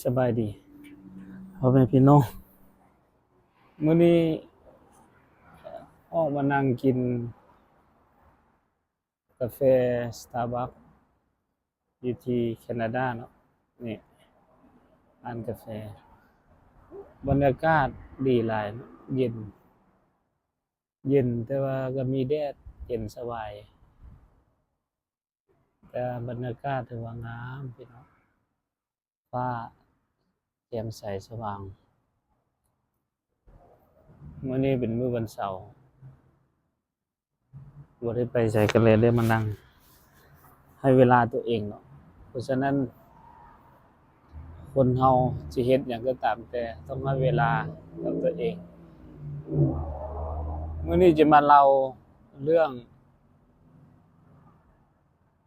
ສະບາຍດີພໍ່ແມ່ພີ່ນ້ອງ, ມື້ນີ້ອອກມານັ່ງກິນກາແຟ Starbucks ຢູ່ທີ່ແຄນາດາເນາະ. ນີ້ຮ້ານກາແຟ, ບັນຍາກາດດີຫຼາຍເນາະ, ເຢັນ ເຢັນ ແຕ່ວ່າກໍມີແດດ, ເຢັນສະບາຍ. ແຕ່ບັນຍາກາດຖືວ່າງາມພີ່ນ້ອງ, ຟ້າແຈ່ມໃສສະຫວ່າງ. ມື້ນີ້ເປັນມື້ວັນເສົາ, ບໍ່ໄດ້ໄປໃສ ກໍເລີຍໄດ້ມານັ່ງໃຫ້ເວລາຕົວເອງເນາະ. ເພາະສະນັ້ນ ຄົນເຮົາຊິເຮັດຫຍັງກໍຕາມແຕ່ ຕ້ອງໃຫ້ເວລາກັບຕົວເອງ. ມື້ນີ້ຈະມາເລົ່າເລື່ອງ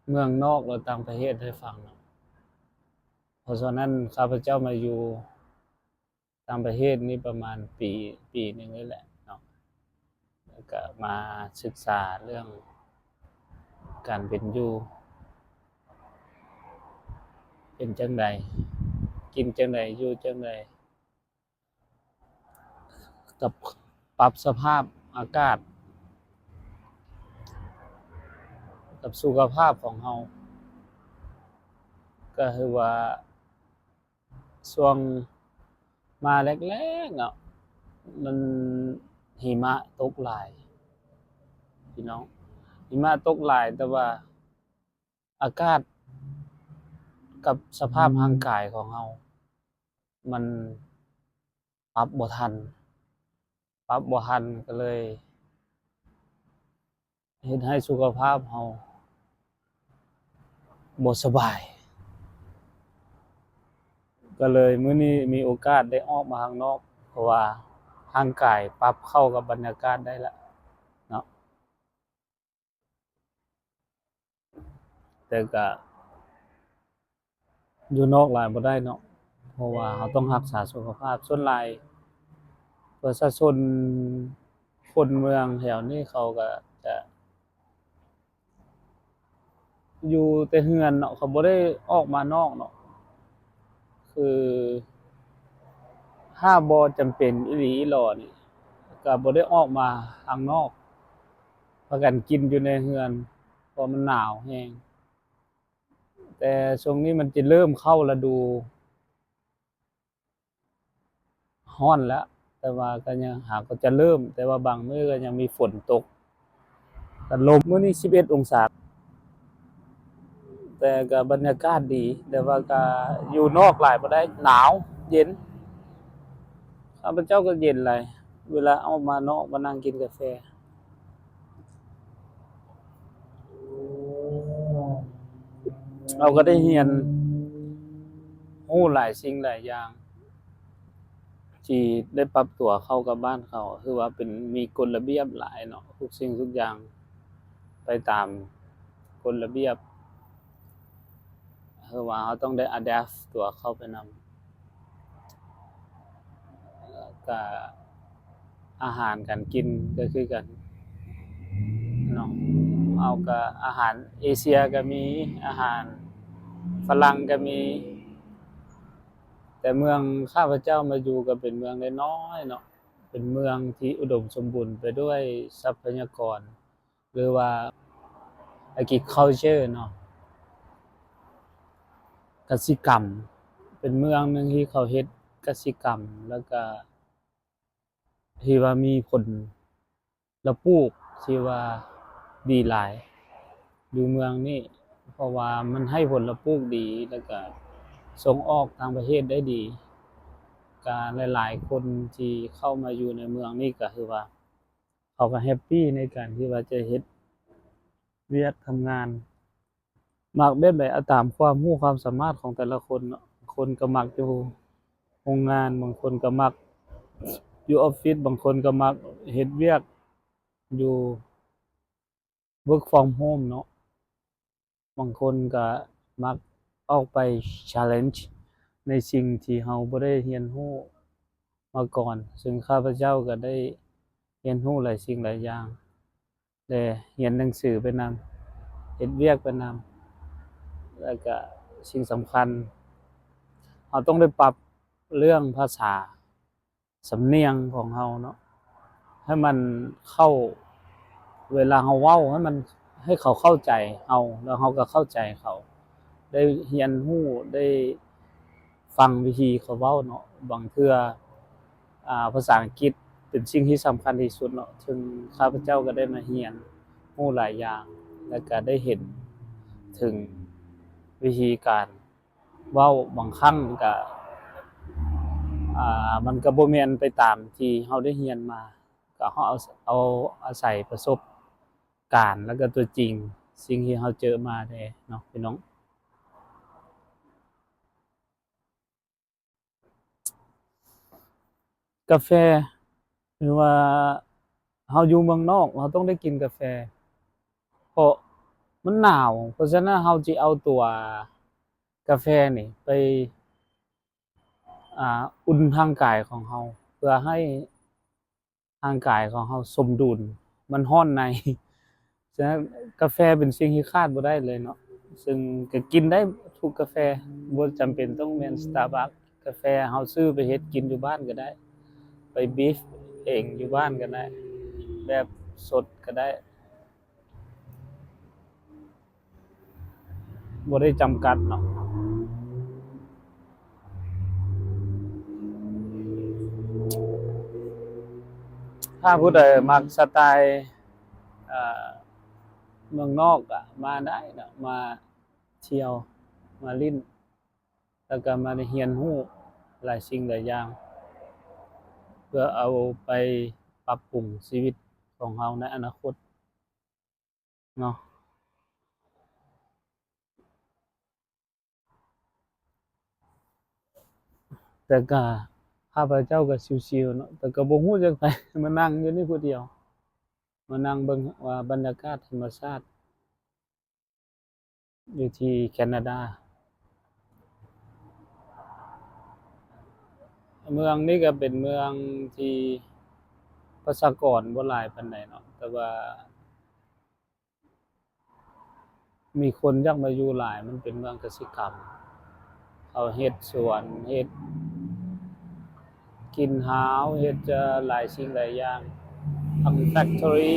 ເມືອງນອກ ແລະ ຕ່າງປະເທດໃຫ້ຟັງເນາະ. ເພາະສະນັ້ນ ຂ້າພະເຈົ້າມາຢູ່ຕ່າງປະເທດນີ້ປະມານປີ ປີໜຶ່ງນີ້ແຫຼະເນາະ, ແລ້ວກະມາສຶກສາເລື່ອງການເປັນຢູ່ ເປັນຈັ່ງໃດ, ກິນຈັ່ງໃດ, ຢູ່ຈັ່ງໃດ, ກັບປັບສະພາບອາກາດກັບສຸຂະພາບຂອງເຮົາ. ກໍຄືວ່າຊ່ວງມາແລກໆເນາະ ມັນຫິມະຕົກຫຼາຍພີ່ນ້ອງ, ຫິມະຕົກຫຼາຍ, ແຕ່ວ່າ ອາກາດກັບສະພາບ ອືມ ຮ່າງກາຍຂອງເຮົາ ມັນປັບບໍ່ທັນ, ປັບບໍ່ທັນ ກໍເລີຍເຮັດໃຫ້ສຸຂະພາບເຮົາບໍ່ສະບາຍ. ກໍເລີຍມື້ນີ້ມີໂອກາດໄດ້ອອກມາຂ້າງນອກ, ເພາະວ່າຮ່າງກາຍປັບເຂົ້າກັບບັນຍາກາດໄດ້ລະເນາະ. ແຕ່ກະຢູ່ນອກຫຼາຍບໍ່ໄດ້ເນາະ, ເພາະວ່າເຮົາຕ້ອງຮັກສາສຸຂະພາບ. ສ່ວນຫຼາຍປະຊາຊົນຄົນເມືອງແຖວນີ້ ເຂົາກະຈະຢູ່ແຕ່ເຮືອນເນາະ, ເຂົາບໍ່ໄດ້ອອກມານອກເນາະ. ຄືຖ້າບໍ່ຈຳເປັນອີ່ຫຼີອີ່ຫຼໍນີ້ ກະບໍ່ໄດ້ອອກມາຂ້າງນອກ. ພາກັນກິນຢູ່ໃນເຮືອນ ເພາະມັນໜາວແຮງ. ແຕ່ຊ່ວງນີ້ມັນຈະເລີ່ມເຂົ້າລະດູຮ້ອນແລ້ວ, ແຕ່ວ່າກໍຍັງ ຫາກໍຈະເລີ່ມ, ແຕ່ວ່າບາງມື້ກໍຍັງມີຝົນຕົກ ກັບລົມ. ມື້ນີ້ສິບເອັດອົງສາ, ແຕ່ກໍບັນຍາກາດດີ, ແຕ່ວ່າກໍຢູ່ນອກຫຼາຍບໍ່ໄດ້, ໜາວ ເຢັນ. ຂ້າພະເຈົ້າກໍເຢັນຫຼາຍ ເວລາອອກມານອກ ມານັ່ງກິນກາແຟ. ເຮົາກໍໄດ້ຮຽນຮູ້ຫຼາຍສິ່ງຫຼາຍຢ່າງ ທີ່ໄດ້ປັບຕົວເຂົ້າກັບບ້ານເຂົາ, ຄືວ່າເປັນ ມີກົດລະບຽບຫຼາຍເນາະ, ທຸກສິ່ງທຸກຢ່າງໄປຕາມກົດລະບຽບ, ຄືວ່າເຮົາຕ້ອງໄດ້ອາດາບຕົວເຂົ້າໄປນຳ. ກະອາຫານການກິນກໍຄືກັນເນາະ, ເຮົາກະອາຫານເອເຊຍກໍມີ, ອາຫານຝຣັ່ງກໍມີ, ແຕ່ເມືອງຂ້າພະເຈົ້າມາຢູ່ກໍເປັນເມືອງນ້ອຍໆເນາະ, ເປັນເມືອງທີ່ອຸດົມສົມບູນໄປດ້ວຍຊັບພະຍາກອນ ຫຼືວ່າ agriculture ເນາະ, ກະສິກຳ, ເປັນເມືອງໜຶ່ງທີ່ເຂົາເຮັດກະສິກຳ ແລ້ວກະທີ່ວ່າມີຜົນລະປູກທີ່ວ່າດີຫຼາຍຢູ່ເມືອງນີ້, ເພາະວ່າມັນໃຫ້ຜົນລະປູກດີ ແລ້ວກະສົ່ງອອກຕ່າງປະເທດໄດ້ດີ. ກະຫຼາຍໆຄົນທີ່ເຂົ້າມາຢູ່ໃນເມືອງນີ້ ກະຄືວ່າ ເຂົາກໍແຮັບປີໃນການທີ່ວ່າຈະເຮັດວຽກທຳງານ, ມັກແບບໃດເອົາຕາມຄວາມຮູ້ຄວາມສາມາດຂອງແຕ່ລະຄົນເນາະ. ບາງຄົນກໍມັກຢູ່ໂຮງງານ, ບາງຄົນກໍມັກຢູ່ອອບຟິດ, ບາງຄົນກໍມັກເຮັດວຽກຢູ່ work from home ເນາະ, ບາງຄົນກໍມັກອອກໄປ challenge ໃນສິ່ງທີ່ເຮົາບໍ່ໄດ້ຮຽນຮູ້ມາກ່ອນ, ເຊິ່ງຂ້າພະເຈົ້າກໍໄດ້ຮຽນຮູ້ຫຼາຍສິ່ງຫຼາຍຢ່າງ ແລະ ຮຽນໜັງສືໄປນຳ, ເຮັດວຽກໄປນຳ, ແລ້ວກະສິ່ງສຳຄັນ າຕ້ອງໄດ້ປັບເລື່ອງພາສາ ສຳນຽງຂອງເຮົາເນາະ ໃຫ້ມັນເຂົ້າ ເວລາເຮົາເວົ້າໃຫ້ມັນ ໃຫ້ເຂົາເຂົ້າໃຈເຮົາ ແລ້ວເຮົາກໍເຂົ້າໃຈເຂົາ ໄດ້ຮຽນຮູ້ ໄດ້ຟັງວິທີເຂົາເວົ້າເນາະ. ບາງເທື່ອ ອ່າ ພາສາອັງກິດເປັນສິ່ງທີ່ສຳຄັນທີ່ສຸດເນາະ ເຊິ່ງຂ້າພະເຈົ້າກໍໄດ້ມາຮຽນຮູ້ຫຼາຍຢ່າງ ແລະ ກໍໄດ້ເຫັນເຖິງວິທີການ ເວົ້າບາງຄັ້ງກະ ອ່າ ມັນກະບໍ່ແມ່ນໄປຕາມທີ່ເຮົາໄດ້ຮຽນມາ ກະເຮົາເອົາ ເອົາອາໄສປະສົບການ ແລ້ວກະຕົວຈິງ ສິ່ງທີ່ເຮົາເຈີມາແດ່ເນາະພີ່ນ້ອງ. ກາແຟ ຫຼືວ່າເຮົາຢູ່ເມືອງນອກ ເຮົາຕ້ອງໄດ້ກິນກາແຟ ເພາະມັນໜາວ. ເພາະສະນັ້ນເຮົາຊິເອົາຕົວກາແຟນີ້ໄປ ອ່າ ອຸ່ນຮ່າງກາຍຂອງເຮົາ ເພື່ອໃຫ້ ຮ່າງກາຍຂອງເຮົາສົມດຸນ ມັນຮ້ອນໃນ. ສະນັ້ນກາແຟເປັນສິ່ງທີ່ຂາດບໍ່ໄດ້ເລີຍເນາະ ເຊິ່ງກະກິນໄດ້ທຸກກາແຟ ບໍ່ຈຳເປັນຕ້ອງແມ່ນ Starbucks. ກາແຟເຮົາຊື້ໄປເຮັດກິນຢູ່ບ້ານກະໄດ້ ໄປບຣິບເອງຢູ່ບ້ານກະໄດ້ ແບບສົດກະໄດ້. ບໍ່ໄດ້ຈຳກັດເນາະ. ຖ້າຜູ້ໃດມັກສະໄຕ ເອີ ເມືອງນອກກະມາໄດ້ເນາະ ມາທ່ຽວ ມາຫຼິ້ນ ແລ້ວກະມາໄດ້ຮຽນຮູ້ຫຼາຍສິ່ງຫຼາຍຢ່າງ ເພື່ອເອົາໄປປັບປຸງຊີວິດຂອງເຮົາໃນອະນາຄົດ. ເນາະ ແຕ່ກະ ຂ້າພະເຈົ້າກະຊິວໆເນາະ ແຕ່ກະບໍ່ຮູ້ຈັກໃຜ ມານັ່ງຢູ່ນີ້ຜູ້ດຽວ ມານັ່ງເບິ່ງວ່າບັນຍາກາດທຳມະຊາດຢູ່ທີ່ແຄນາດາ. ເມືອງນີ້ກະເປັນເມືອງທີ່ປະຊາກອນບໍ່ຫຼາຍປານໃດເນາະ ແຕ່ວ່າ ມີຄົນຢາກມາຢູ່ຫຼາຍ ມັນເປັນເມືອງກະສິກຳ ເຂົາເຮັດສວນ ເຮັດກິນຮາວ ເຮັດ ເອີ ຫຼາຍສິ່ງຫຼາຍຢ່າງ ທັງແຟັກເທີຣີ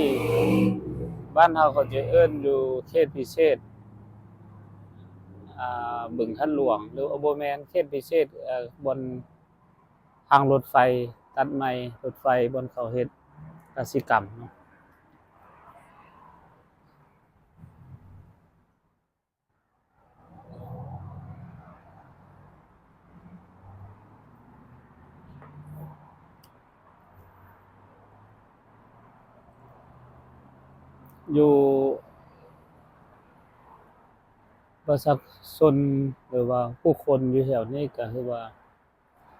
ບ້ານເຮົາເຂົາຈະເອີ້ນຢູ່ເຂດພິເສດ ອາ ບຶງທາດຫຼວງ ຫຼື ບໍ່ແມ່ນເຂດພິເສດ ເອີ ບ່ອນ ທາງລົດໄຟຕັດໃໝ່ ລົດໄຟບ່ອນເຂົາເຮັດກະສິກຳເນາະ ຢູ່ປະຊາຊົນ ຫຼືວ່າຜູ້ຄົນຢູ່ແຖວນີ້ກະຄືວ່າ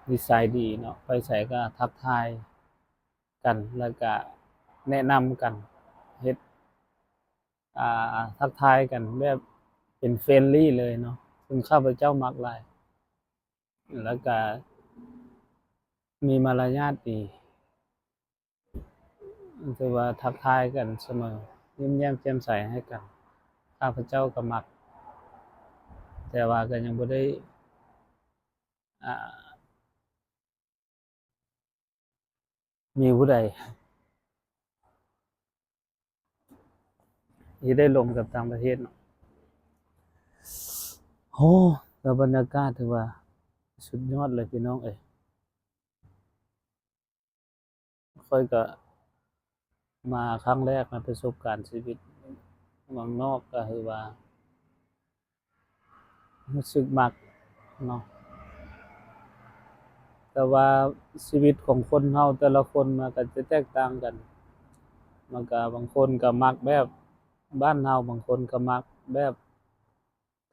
ນິໄສດີເນາະ ໄປໃສກະທັກທາຍກັນ ແລ້ວກະແນະນຳກັນ ເຮັດ ອ່າ ທັກທາຍກັນແບບເປັນເຟຣນລີເລີຍເນາະ ເຊິ່ງຂ້າພະເຈົ້າມັກຫຼາຍ ແລ້ວກະມີມາລະຍາດດີ. ຖືວ່າທັກທາຍກັນສະເໝີ ຍິ້ມແຍ້ມແຈ່ມໃສໃຫ້ກັນ ຂ້າພະເຈົ້າກະມັກ ແຕ່ວ່າກະຍັງບໍ່ໄດ້ ອ່າ ມີຜູ້ໃດທີ່ໄດ້ລົມກັບຕ່າງປະເທດເນາະ. ໂອ້ ແລ້ວບັນຍາກາດຖືວ່າສຸດຍອດເລີຍພີ່ນ້ອງເອີຍ. ຂ້ອຍກະມາຄັ້ງແລກໃນປະສົບການຊີວິດເມືອງນອກ ກະຄືວ່າຮູ້ສຶກມັກເນາະ ແຕ່ວ່າຊີວິດຂອງຄົນເຮົາແຕ່ລະຄົນມັນກະຈະແຕກຕ່າງກັນ ມັນກະບາງຄົນກະມັກແບບບ້ານເຮົາ ບາງຄົນກະມັກແບບ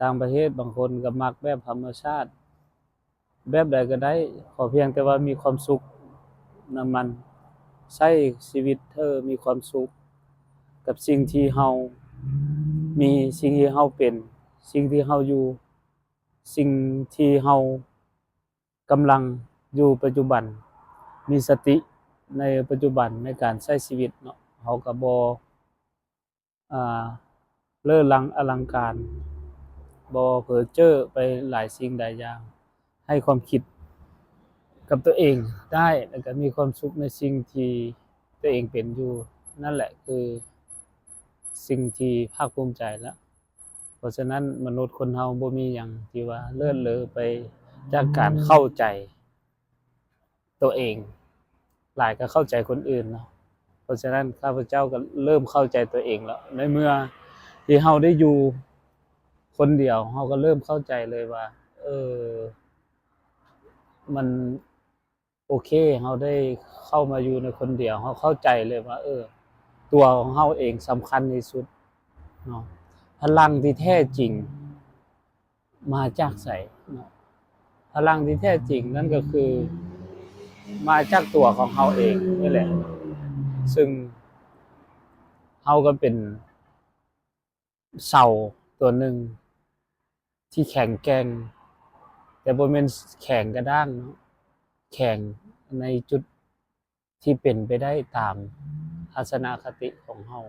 ຕ່າງປະເທດ ບາງຄົນກະມັກແບບທຳມະຊາດ ແບບໃດກະໄດ້ ຂໍພຽງແຕ່ວ່າມີຄວາມສຸກນຳມັນ ໃຊ້ຊີວິດໃຫ້ມີຄວາມສຸກກັບສິ່ງທີ່ເຮົາມີ ສິ່ງທີ່ເຮົາເປັນ ສິ່ງທີ່ເຮົາຢູ່ ສິ່ງທີ່ເຮົາກຳລັງຢູ່ປັດຈຸບັນ ມີສະຕິໃນປັດຈຸບັນໃນການໃຊ້ຊີວິດເນາະ ເຮົາກະບໍ່ ອ່າ ເລີ້ລັງອະລັງການ ບໍ່ເພີເຈີໄປຫຼາຍສິ່ງຫຼາຍຢ່າງ ໃຫ້ຄວາມຄິດກັບຕົວເອງໄດ້ ແລ້ວກໍມີຄວາມສຸກໃນສິ່ງທີ່ຕົວເອງເປັນຢູ່. ນັ້ນແຫຼະຄືສິ່ງທີ່ພາກພູມໃຈລະ. ເພາະສະນັ້ນ ມະນຸດຄົນເຮົາບໍ່ມີຫຍັງທີ່ວ່າເລີດເລີໄປຈາກການເຂົ້າໃຈຕົວເອງ ຫຼາຍກໍເຂົ້າໃຈຄົນອື່ນເນາະ. ເພາະສະນັ້ນ ຂ້າພະເຈົ້າກໍເລີ່ມເຂົ້າໃຈຕົວເອງແລ້ວ. ໃນເມື່ອທີ່ເຮົາໄດ້ຢູ່ຄົນດຽວ ເຮົາກໍເລີ່ມເຂົ້າໃຈເລີຍວ່າ ເອີ ມັນໂອເຄ ເຮົາໄດ້ເຂົ້າມາຢູ່ໃນຄົນດຽວ ເຮົາເຂົ້າໃຈເລີຍວ່າ ເອີ ຕົວຂອງເຮົາເອງສຳຄັນທີ່ສຸດເນາະ. ພະລັງທີ່ແທ້ຈິງມາຈາກໃສເນາະ? ພະລັງທີ່ແທ້ຈິງນັ້ນກໍຄືມາຈາກຕົວຂອງເຮົາເອງນີ້ແຫຼະ. ຊຶ່ງເຮົາກໍເປັນ ເສົາຕົວໜຶ່ງທີ່ແຂງແກ່ງ, ແຕ່ບໍ່ແມ່ນແຂງກະດ້າງເນາະ, ແຂງໃນຈຸດທີ່ເປັນໄປໄດ້ຕາມທັດສະນະຄະຕິຂອງເຮົາ.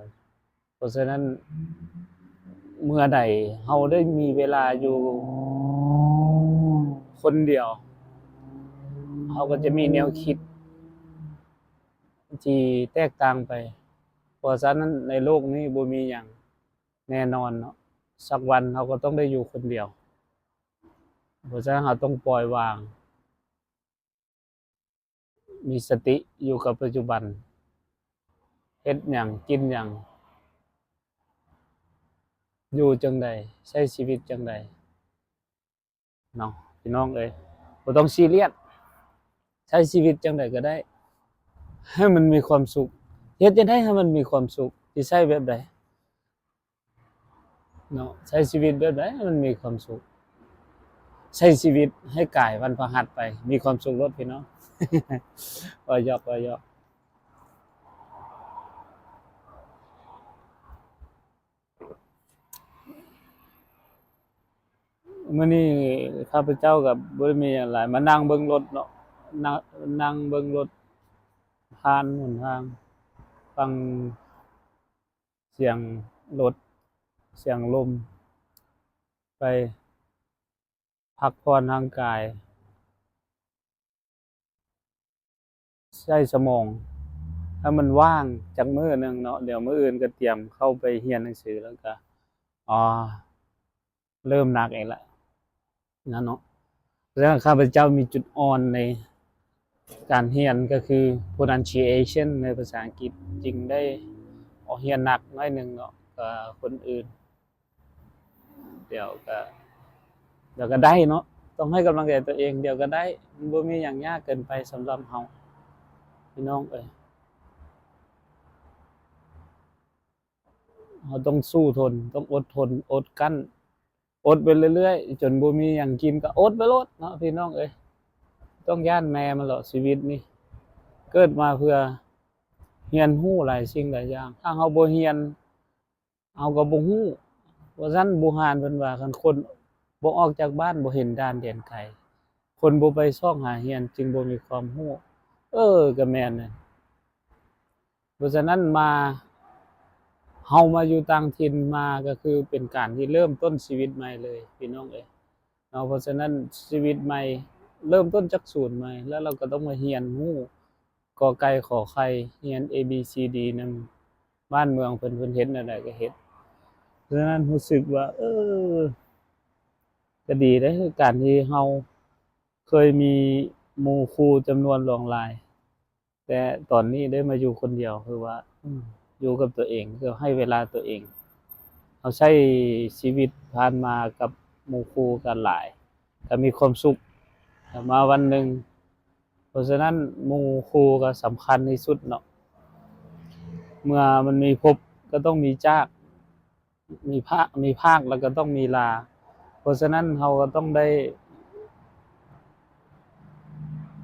ເພາະສະນັ້ນ ເມື່ອໃດເຮົາໄດ້ມີເວລາຢູ່ຄົນດຽວ, ເຮົາກໍຈະມີແນວຄິດທີ່ແຕກຕ່າງໄປ. ເພາະສະນັ້ນ ໃນໂລກນີ້ບໍ່ມີຫຍັງ ແນ່ນອນເນາະ, ສັກວັນເຮົາກໍຕ້ອງໄດ້ຢູ່ຄົນດຽວ. ເພາະສະນັ້ນ ເຮົາຕ້ອງປ່ອຍວາງ, ມີສະຕິຢູ່ກັບປັດຈຸບັນ, ເຮັດຫຍັງ, ກິນຫຍັງ, ຢູ່ຈັ່ງໃດ, ໃຊ້ຊີວິດຈັ່ງໃດ. ເນາະ ພີ່ນ້ອງເອີຍ, ບໍ່ຕ້ອງຊີຣຽດ, ໃຊ້ຊີວິດຈັ່ງໃດກໍໄດ້ ໃຫ້ມັນມີຄວາມສຸກ. ເຮັດຈັ່ງໃດໃຫ້ມັນມີຄວາມສຸກ? ຊິໃຊ້ແບບໃດເນາະ? ໃຊ້ຊີວິດແບບໃດໃຫ້ມັນມີຄວາມສຸກ? ໃຊ້ຊີວິດໃຫ້ກາຍວັນພະຫັດໄປ, ມີຄວາມສຸກໂລດ ພີ່ນ້ອງ. ວ່າຢອກ, ວ່າຢອກ. ມື້ນີ້ຂ້າພະເຈົ້າກໍບໍ່ໄດ້ມີຫຍັງຫຼາຍ, ມານັ່ງເບິ່ງລົດເນາະ, ນັ່ງ ນັ່ງເບິ່ງລົດຜ່ານຫົນທາງ, ຟັງສຽງລົດ, ສຽງລົມ, ໄປ ພັກຜ່ອນຮ່າງກາຍ, ໃຊ້ສະໝອງໃຫ້ມັນວ່າງຈັກມື້ໜຶ່ງເນາະ, ດຽວມື້ອື່ນກໍຕຽມເຂົ້າໄປຮຽນໜັງສື ແລ້ວກໍ ອໍ ເລີ່ມໜັກອີກລະ ນັ້ນເນາະ. ແລ້ວຂ້າພະເຈົ້າມີຈຸດອ່ອນໃນການຮຽນ ກໍຄື pronunciation ໃນພາສາອັງກິດ, ຈຶ່ງໄດ້ຮຽນໜັກໜ້ອຍໜຶ່ງເນາະ ກວ່າຄົນອື່ນ. ດຽວກໍ ດຽວກໍໄດ້ເນາະ, ຕ້ອງໃຫ້ກຳລັງໃຈຕົວເອງ, ດຽວກໍໄດ້, ມັນບໍ່ມີຫຍັງຍາກເກີນໄປສຳລັບເຮົາ ພີ່ນ້ອງເອີຍ. ເຮົາຕ້ອງສູ້ທົນ, ຕ້ອງອົດທົນ, ອົດກັ້ນ, ອົດໄປເລື້ອຍໆ ຈົນບໍ່ມີຫຍັງກິນກໍອົດໄປໂລດເນາະ ພີ່ນ້ອງເອີຍ. ຕ້ອງຢ້ານແມ່ມັນເລາະ, ຊີວິດນີ້ເກີດມາເພື່ອຮຽນຮູ້ຫຼາຍສິ່ງຫຼາຍຢ່າງ. ຖ້າເຮົາບໍ່ຮຽນ ເຮົາກໍບໍ່ຮູ້. ວ່າຊັ້ນບູຮານເພິ່ນວ່າ ຄັນຄົນບໍ່ອອກຈາກບ້ານ ບໍ່ເຫັນດ່ານແດນໄກ, ຄົນບໍ່ໄປຊອກຫາຮຽນ ຈຶ່ງບໍ່ມີຄວາມຮູ້. ເອີ ກໍແມ່ນນະ. ເພາະສະນັ້ນມາ ເຮົາມາຢູ່ຕ່າງຖິ່ນມາ ກໍຄືເປັນການທີ່ເລີ່ມຕົ້ນຊີວິດໃໝ່ເລີຍ ພີ່ນ້ອງເອີຍເນາະ. ເພາະສະນັ້ນຊີວິດໃໝ່ ເລີ່ມຕົ້ນຈາກສູນໃໝ່ ແລ້ວເຮົາກໍຕ້ອງມາຮຽນຮູ້ ກໍໄກ່ ຂໍໄຂ່ ຮຽນ ເອ ບີ ຊີ ດີ ນຳບ້ານເມືອງເພິ່ນ, ເພິ່ນເຮັດແນວໃດກໍເຮັດ. ສະນັ້ນຮູ້ສຶກວ່າ ເອີ ກໍດີເດ້ ການທີ່ເຮົາເຄີຍມີໝູ່ຄູ່ຈຳນວນຫຼວງຫຼາຍ, ແຕ່ຕອນນີ້ໄດ້ມາຢູ່ຄົນດຽວ ຄືວ່າ ອືມ ຢູ່ກັບຕົວເອງ, ຄືໃຫ້ເວລາຕົວເອງ. ເຮົາໃຊ້ຊີວິດຜ່ານມາກັບໝູ່ຄູ່ກັນຫຼາຍ, ກໍມີຄວາມສຸກ, ແຕ່ມາວັນໜຶ່ງ ເພາະສະນັ້ນ ໝູ່ຄູ່ກໍສຳຄັນທີ່ສຸດເນາະ. ເມື່ອມັນມີພົບກໍຕ້ອງມີຈາກ, ມີພາກ, ມີພາກແລ້ວກໍຕ້ອງມີລາ. ເພາະສະນັ້ນ ເຮົາກໍຕ້ອງໄດ້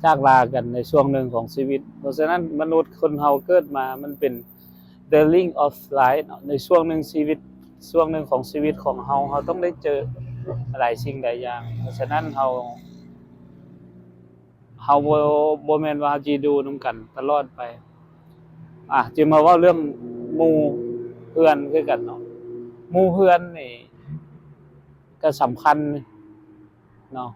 ຈາກລາກັນໃນຊ່ວງໜຶ່ງຂອງຊີວິດ. ເພາະສະນັ້ນ ມະນຸດຄົນເຮົາເກີດມາ ມັນເປັນ the ring of life ເນາະ, ໃນຊ່ວງໜຶ່ງຊີວິດ, ຊ່ວງໜຶ່ງຂອງຊີວິດຂອງເຮົາ, ເຮົາຕ້ອງໄດ້ເຈີຫຼາຍສິ່ງຫຼາຍຢ່າງ. ເພາະສະນັ້ນ ເຮົາ ເຮົາບໍ່, ບໍ່ແມ່ນວ່າເຮົາຊິຢູ່ນຳກັນຕະຫຼອດໄປ. ອາ ຈຶ່ງມາເວົ້າເລື່ອງໝູ່ເພື່ອນຄືກັນເນາະ. ໝູ່ເພື່ອນນີ້ກໍສຳຄັນເນາະ.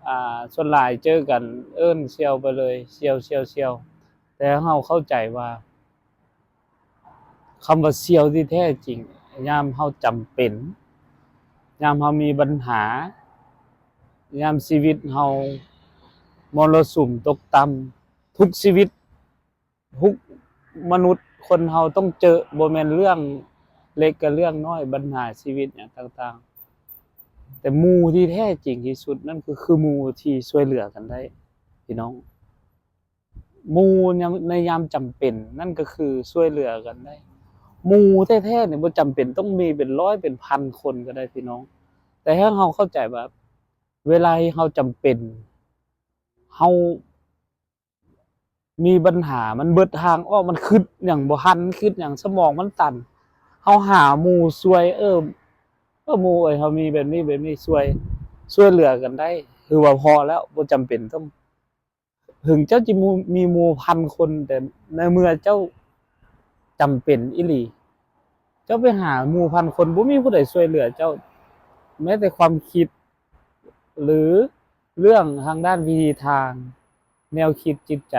ອ່າ ສ່ວນຫຼາຍເຈີກັນເອີ້ນສ່ຽວໄປເລີຍ ສ່ຽວ ສ່ຽວ ສ່ຽວ. ແຕ່ເຮົາເຂົ້າໃຈວ່າ ຄຳວ່າສ່ຽວທີ່ແທ້ຈິງ ຍາມເຮົາຈຳເປັນ, ຍາມເຮົາມີບັນຫາ, ຍາມຊີວິດເຮົາມໍລະສຸມຕົກຕ່ຳ, ທຸກຊີວິດ ທຸກມະນຸດຄົນເຮົາຕ້ອງເຈີ, ບໍ່ແມ່ນເລື່ອງເລັກກັບເລື່ອງນ້ອຍ, ບັນຫາຊີວິດຫຍັງຕ່າງໆ. ແຕ່ໝູ່ທີ່ແທ້ຈິງທີ່ສຸດນັ້ນ ກໍຄືໝູ່ທີ່ຊ່ວຍເຫຼືອກັນໄດ້ ພີ່ນ້ອງ. ໝູ່ຍາມ ໃນຍາມຈຳເປັນນັ້ນ ກໍຄືຊ່ວຍເຫຼືອກັນໄດ້. ໝູ່ແທ້ໆນີ້ບໍ່ຈຳເປັນຕ້ອງມີເປັນຮ້ອຍເປັນພັນຄົນກໍໄດ້ ພີ່ນ້ອງ. ແຕ່ໃຫ້ເຮົາເຂົ້າໃຈວ່າ ເວລາທີ່ເຮົາຈຳເປັນ ເຮົາມີບັນຫາ ມັນເບິດທາງອອກ ມັນຄິດຫຍັງບໍ່ທັນ ຄິດຫຍັງ ສະໝອງມັນຕັນ ເຮົາຫາໝູ່ຊ່ວຍ ເອີ ເອີ ໝູ່ເອີຍ ເຮົາມີແບບນີ້ແບບນີ້ ຊ່ວຍ ຊ່ວຍເຫຼືອກັນໄດ້ ຖືວ່າພໍແລ້ວ ບໍ່ຈຳເປັນຕ້ອງ ເຖິງເຈົ້າຈະມີໝູ່ພັນຄົນ ແຕ່ໃນເມື່ອເຈົ້າຈຳເປັນອີ່ຫຼີ ເຈົ້າໄປຫາໝູ່ພັນຄົນ ບໍ່ມີຜູ້ໃດຊ່ວຍເຫຼືອເຈົ້າ ແມ້ແຕ່ຄວາມຄິດ ຫຼື ເລື່ອງທາງດ້ານວິທີທາງ ແນວຄິດຈິດໃຈ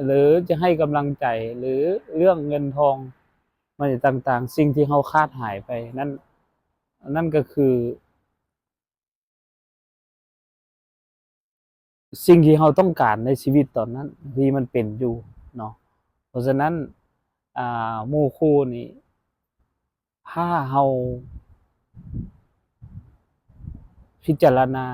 ຫຼື ຈະໃຫ້ກຳລັງໃຈ ຫຼື ເລື່ອງເງິນທອງ ມາຈາກຕ່າງໆ ສິ່ງທີ່ເຮົາຂາດຫາຍໄປນັ້ນ ນັ້ນກໍຄື ສິ່ງທີ່ເຮົາຕ້ອງການໃນຊີວິດຕອນນັ້ນທີ່ມັນເປັນຢູ່ເນາະ. ເພາະສະນັ້ນ ອ່າ ໝູ່ຄູ່ນີ້ ຖ້າເຮົາພິຈາລະນາ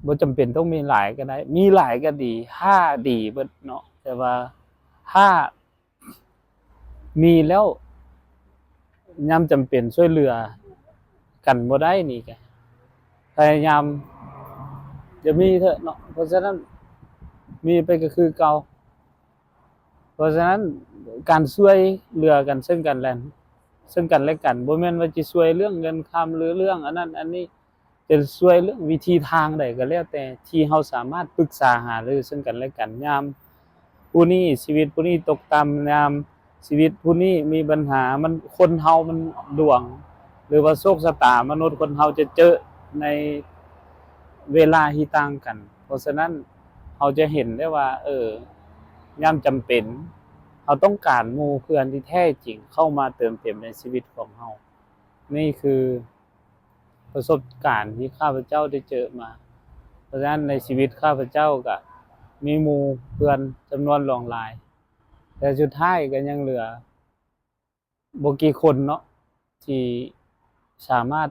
ບໍ່ຈຳເປັນຕ້ອງມີຫຼາຍກໍໄດ້ ມີຫຼາຍກໍດີ ຫ້າ ດີເບິດເນາະ ແຕ່ວ່າ ຫ້າ ມີແລ້ວ ຍາມຈຳເປັນຊ່ວຍເຫຼືອກັນບໍ່ໄດ້ນີ້ກະ ພະຍາຍາມຢ່າມີເຖາະເນາະ. ເພາະສະນັ້ນ ມີໄປກໍຄືເກົ່າ. ເພາະສະນັ້ນ ການຊ່ວຍເຫຼືອກັນເຊິ່ງກັນແລະ ເຊິ່ງກັນແລະກັນ ບໍ່ແມ່ນວ່າຈະຊ່ວຍເລື່ອງເງິນຄຳ ຫຼື ເລື່ອງອັນນັ້ນອັນນີ້ ຈະຊ່ວຍເລື່ອງວິທີທາງໃດກໍແລ້ວແຕ່ ທີ່ເຮົາສາມາດປຶກສາຫາລືເຊິ່ງກັນແລະກັນ ຍາມຜູ້ນີ້ຊີວິດຜູ້ນີ້ຕົກຕ່ຳ ຍາມຊີວິດຜູ້ນີ້ມີບັນຫາ ມັນ ຄົນເຮົາມັນດວງ ຫຼືວ່າໂຊກຊະຕາມະນຸດຄົນເຮົາຈະເຈີໃນເວລາທີ່ຕ່າງກັນ. ເພາະສະນັ້ນ ເຮົາຈະເຫັນໄດ້ວ່າ ເອີ ຍາມຈຳເປັນ ເຮົາຕ້ອງການໝູ່ເພື່ອນທີ່ແທ້ຈິງເຂົ້າມາເຕີມເຕັມໃນຊີວິດຂອງເຮົາ. ນີ້ຄື ປະສົບການທີ່ຂ້າພະເຈົ້າໄດ້ເຈີມາ. ເພາະສະນັ້ນໃນຊີວິດຂ້າພະເຈົ້າກະມີໝູ່ເພື່ອນຈຳນວນຫຼວງຫຼາຍ ແຕ່ສຸດທ້າຍກະຍັງເຫຼືອບໍ່ກີ່ຄົນເນາະ ທີ່ສາມາດ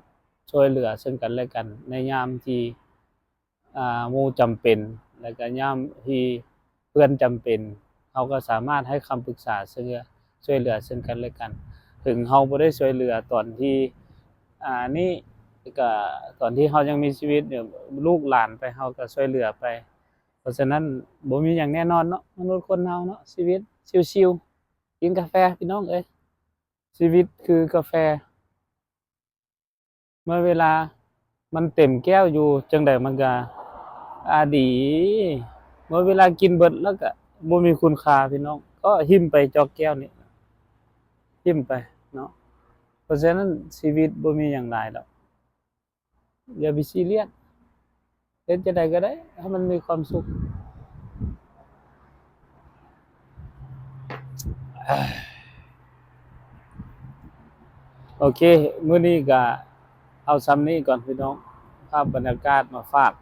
ຊ່ວຍເຫຼືອເຊິ່ງກັນແລະກັນ ໃນຍາມທີ່ ອ່າ ໝູ່ຈຳເປັນ ແລະກະຍາມທີ່ເພື່ອນຈຳເປັນ ເຮົາກໍສາມາດໃຫ້ຄຳປຶກສາເຊິ່ງ ຊ່ວຍເຫຼືອເຊິ່ງກັນແລະກັນ. ເຖິງເຮົາບໍ່ໄດ້ຊ່ວຍເຫຼືອຕອນທີ່ ອ່າ ນີ້ ກະຕອນທີ່ເຮົາຍັງມີຊີວິດຢູ່ ລູກຫຼານໄປ ເຮົາກໍຊ່ວຍເຫຼືອໄປ. ເພາະສະນັ້ນ ບໍ່ມີຫຍັງແນ່ນອນເນາະ ມະນຸດຄົນເຮົາເນາະ ຊີວິດຊິວໆ ກິນກາແຟ ພີ່ນ້ອງເອີຍ. ຊີວິດຄືກາແຟ ເມື່ອເວລາມັນເຕັມແກ້ວຢູ່ ຈັ່ງໃດມັນກະ ອາ ດີ. ເມື່ອເວລາກິນເບິດແລ້ວກະບໍ່ມີຄຸນຄ່າ ພີ່ນ້ອງ ກໍຖິ້ມໄປຈອກແກ້ວນີ້ ຖິ້ມໄປເນາະ. ເພາະສະນັ້ນ ຊີວິດບໍ່ມີຫຍັງຫຼາຍດອກ. ຢ່າໄປຊີຣຽສ ເຮັດຈັ່ງໃດກໍໄດ້ໃຫ້ມັນມີຄວາມສຸກ. ໂອເຄ ມື້ນີ້ກະເອົາຊ່ຳນີ້ກ່ອນພີ່ນ້ອງ ພາບບັນຍາກາດມາຝາກ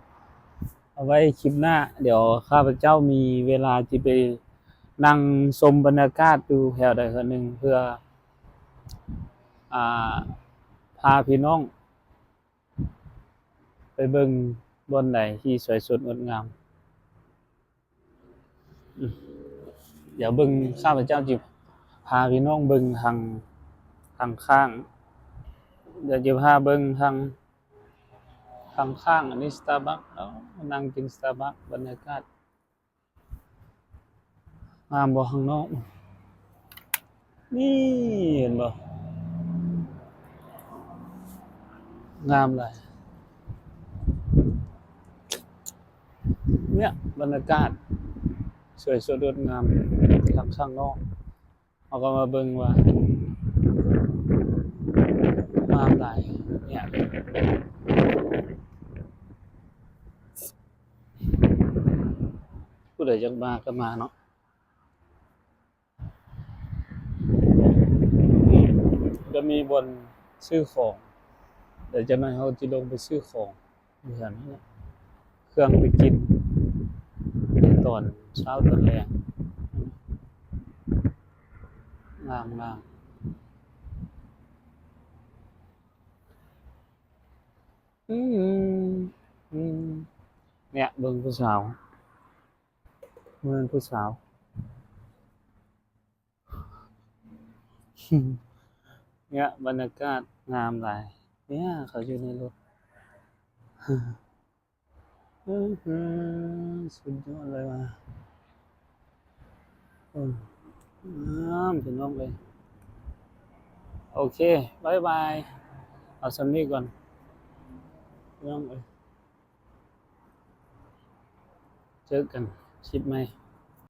ເອົາໄວ້ຄລິບໜ້າ ດຽວຂ້າພະເຈົ້າມີເວລາຊິໄປນັ່ງຊົມບັນຍາກາດຢູ່ແຖວໃດແຖວໜຶ່ງ ເພື່ອ ອ່າ ພາພີ່ນ້ອງ ໄປເບິ່ງບ່ອນໃດທີ່ສວຍສົດງົດງາມ. ດຽວເບິ່ງ ຂ້າພະເຈົ້າຊິພາພີ່ນ້ອງເບິ່ງທາງ ທາງຂ້າງ ດຽວຈະພາເບິ່ງທາງ ທາງຂ້າງ. ອັນນີ້ Starbucks ເນາະ ນັ່ງກິນ Starbucks ບັນຍາກາດ ງາມບໍ່ຂ້າງນອກ? ນີ້ເຫັນບໍ່? ງາມຫຼາຍ. ເນຍ ບັນຍາກາດສວຍສົດງົດງາມທາງຂ້າງນອກ. ເຮົາກໍມາເບິ່ງວ່າງາມຫຼາຍເນຍ. ຢາກມາກໍມາເນາະ. ກໍມີບ່ອນຊື້ຂອງ, ດຽວຈັກໜ້ອຍເຮົາຊິລົງໄປຊື້ຂອງຢູ່ຫັ້ນແຫຼະ, ເຄື່ອງໄປກິນໃນຕອນເຊົ້າຕອນແລງ. ງາມໆ. ອືມ ອືມ ເນ່ຍ ເບິ່ງຜູ້ສາວ, ເໝືອນຜູ້ສາວ. ເນ່ຍ ບັນຍາກາດງາມຫຼາຍ, ເນ່ຍ ເຂົາຢູ່ໃນລົດ. ອື ສຸດຍອດເລີຍວ່າ. ໂອ້ ງາມ ພີ່ນ້ອງເອີຍ. ໂອເຄ ບາຍບາຍ, ເອົາສ່ຳນີ້ກ່ອນ ພີ່ນ້ອງເອີຍ. ເຈີກັນຄລິບໃໝ່.